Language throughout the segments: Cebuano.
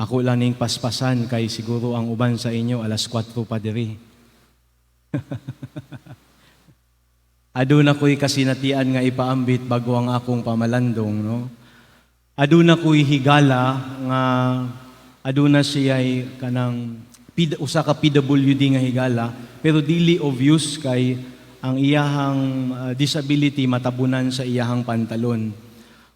Ako lang ning paspasan kay siguro ang uban sa inyo alas 4 pa diri. Aduna ko'y kasinatian nga ipaambit bago ang akong pamalandong, no? Aduna ko'y higala nga aduna siya'y kanang usa ka PWD nga higala, pero dili obvious kay ang iyahang disability matabunan sa iyahang pantalon.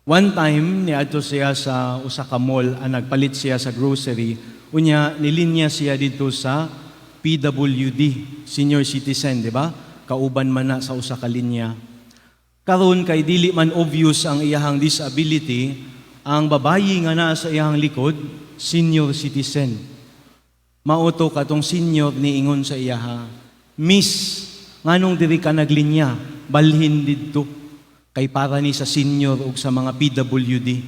One time niadto siya sa usa ka mall, nagpalit siya sa grocery, unya nilinya siya dito sa PWD, senior citizen, di ba? Kauban man na sa usa ka linya. Karon kay dili man obvious ang iyahang disability, ang babayi nga naa sa iyahang likod, senior citizen. Mao to katong senior niingon sa iyaha, "Miss, nganong diri ka naglinya? Balhin didto. Kay para ni sa senior ug sa mga PWD."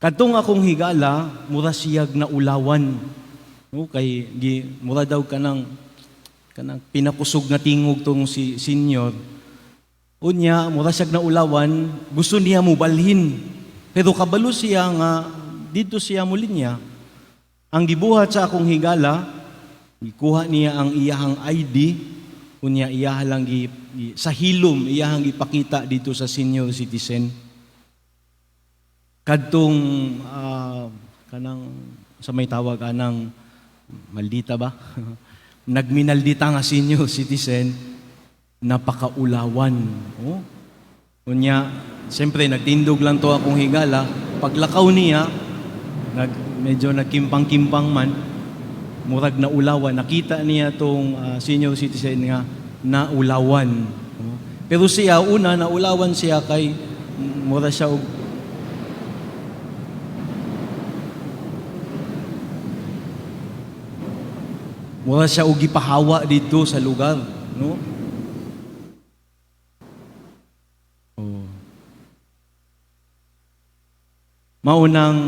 Kadtong akong higala, mura siyag na ulawan. No, kay gi, mura daw kanang pinakusog nga tingog tong si senior. Unya, mura siyag na ulawan, gusto niya mubalhin. Pero kabalo siya nga didto siya mulinya. Ang gibuhat sa akong higala, gikuha niya ang iyahang ID, unya iyaha lang sa hilom iyahang gipakita dito sa senior citizen. Kadtong kanang sa may tawag anang maldita ba? Nagminaldita nga senior citizen, napakaulawan. Oh. Unya, siyempre nagtindog lang to akong higala. Paglakaw niya, medyo nagkimpang-kimpang man, murag na ulawan. Nakita niya tong senior citizen nga naulawan. Oh. Pero siya, una, naulawan siya kay mura siya og mura siya og gipahawa didto sa lugar, no? Oh. Maunang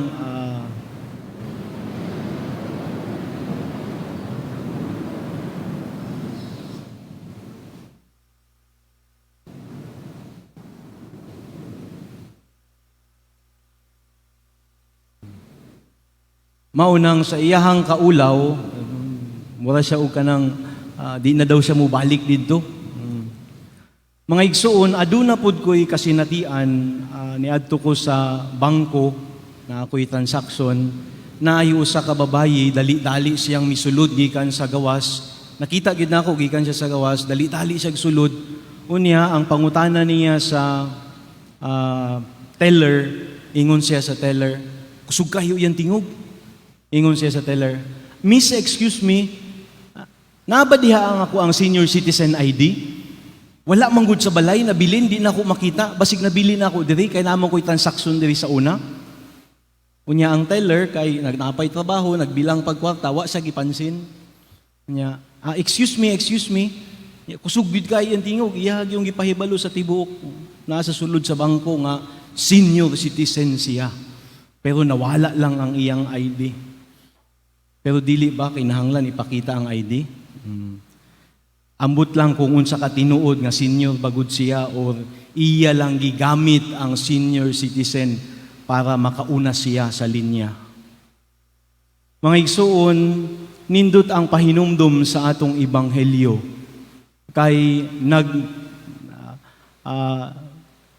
maunang sa iyahang kaulaw, mura siya og kanang di na daw siya mubalik didto. Mga igsuon, aduna pud ko'y kasinatian, niadto ko sa bangko na ako'y transaksyon, na ay usa ka babayi, dali-dali siyang misulod gikan sa gawas. Nakita gid nako gikan siya sa gawas, dali-dali siya sulod. Unya ang pangutana niya sa teller, ingon siya sa teller, "Kusog kayo iyang tingog." Ingon siya sa teller, "Miss, excuse me, naba diha ang ako ang senior citizen ID? Wala man gud sa balay, nabilin, di na ako makita. Basig nabilin na ako diri, kay naman ko'y transaksyon diri sa una." Unya ang teller, kay nagnapay trabaho, nagbilang pagkwarta, wa siya gipansin. Unya, "Excuse me, excuse me." Kusog gid kay ang tingog, iyahag yung gipahibalo sa tibuok. Nasa sulod sa bangko nga senior citizen siya. Pero nawala lang ang iyang ID. Pero dili ba kinahanglan ipakita ang ID? Ambot lang kung unsa ka tinuod nga senior bagud siya or iya lang gigamit ang senior citizen para makauna siya sa linya. Mga igsuon, nindot ang pahinumdum sa atong ebanghelyo kay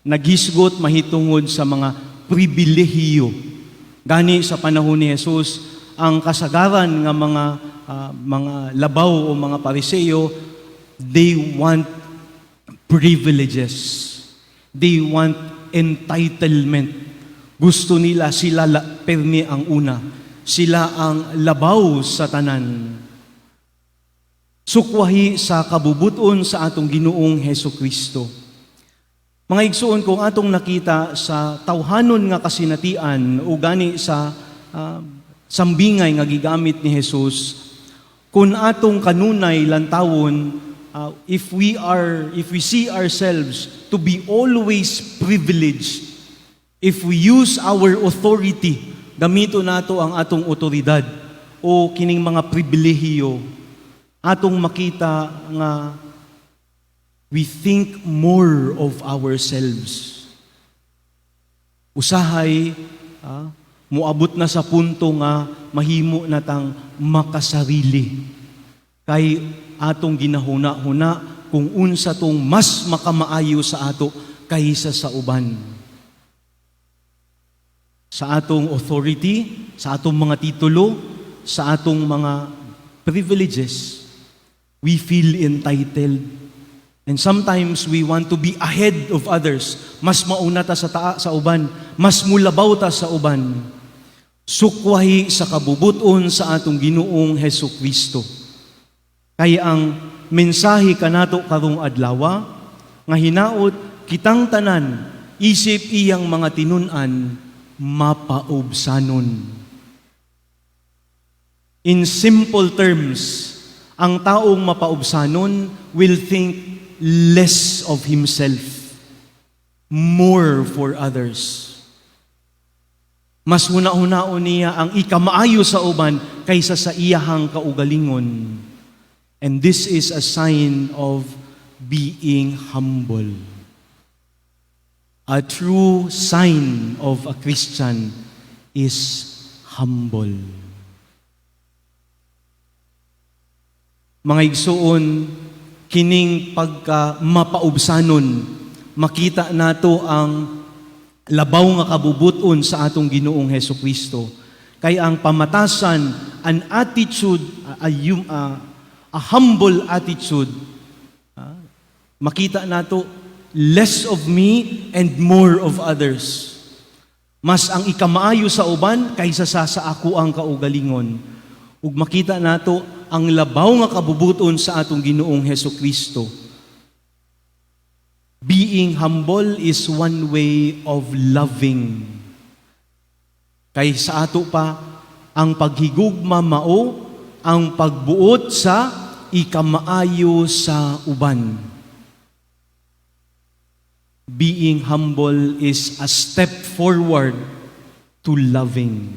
naghisgot mahitungod sa mga pribilehiyo. Gani sa panahon ni Jesus, ang kasagaran nga mga labaw o mga Pariseo, they want privileges. They want entitlement. Gusto nila sila permi ang una. Sila ang labaw sa tanan. Sukwahi sa kabubuton sa atong Ginoong Heso Kristo. Mga igsuon, kung atong nakita sa tawhanon nga kasinatian o gani sa sambingay nga gigamit ni Jesus, kung atong kanunay lantawon, if we see ourselves to be always privileged, if we use our authority, gamito nato ang atong otoridad o kining mga pribilehiyo, atong makita nga we think more of ourselves. Usahay, Muabot na sa punto nga mahimo na tang makasarili. Kay atong ginahuna-huna kung unsa tong mas makamaayo sa ato kaysa sa uban. Sa atong authority, sa atong mga titulo, sa atong mga privileges, we feel entitled. And sometimes we want to be ahead of others. Mas mauna ta sa uban, mas mulabaw ta sa uban. Sukwahi sa kabubuton sa atong Ginoong Heso Kristo. Kay ang mensahe kanato karong adlawa nga hinaot kitang tanan isip iyang mga tinun-an mapaubsanon. In simple terms, ang taong mapaubsanon will think less of himself, more for others. Mas huna-hunaon niya ang ikamaayo sa uban kaysa sa iyahang kaugalingon. And this is a sign of being humble. A true sign of a Christian is humble. Mga igsuon, kining pagka mapaubsanon, makita nato ang labaw nga kabubuton sa atong Ginoong Heso Kristo. Kay ang pamatasan, an attitude, a humble attitude, makita nato less of me and more of others. Mas ang ikamaayo sa uban kaysa sa ako ang kaugalingon. Ug makita nato ang labaw nga kabubuton sa atong Ginoong Heso Kristo. Being humble is one way of loving. Kay sa ato pa, ang paghigugma mao ang pagbuot sa ikamaayo sa uban. Being humble is a step forward to loving.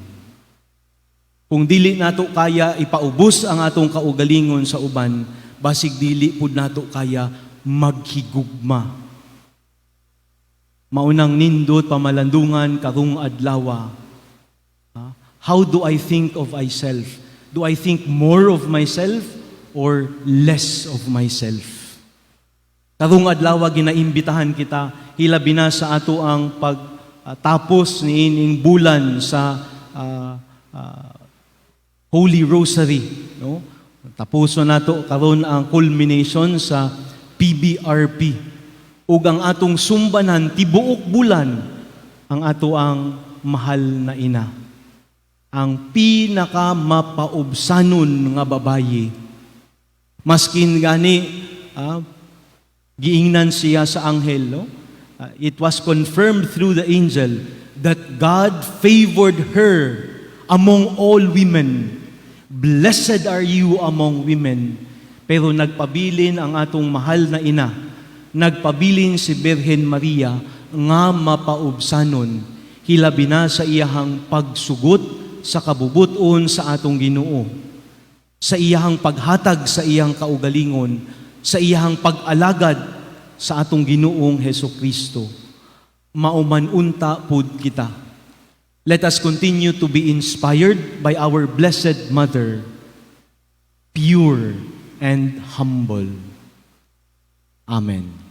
Kung dili nato kaya ipaubos ang atong kaugalingon sa uban, basig dili pud nato kaya maghigugma. Maunang nindot pamalandungan karong adlawa. How do I think of myself? Do I think more of myself or less of myself? Karong adlaw, ginaimbitahan kita, hilabi na sa ato ang pagtapos niining bulan sa Holy Rosary, no? Tapuson nato karon ang culmination sa PBRP. Ug ang atong sumbanan tibuok bulan ang ato ang mahal na ina. Ang pinaka mapaubsanon nga babayi. Maskin gani giingnan siya sa anghel, no? It was confirmed through the angel that God favored her among all women. "Blessed are you among women." Pero nagpabilin ang atong mahal na ina. Nagpabilin si Birhen Maria nga mapaubsanon, hilabi na sa iyahang pagsugot sa kabubuton sa atong Ginoo, sa iyahang paghatag sa iyang kaugalingon, sa iyahang pag-alagad sa atong Ginoong Heso Kristo. Mauman unta pud kita. Let us continue to be inspired by our Blessed Mother, pure and humble. Amen.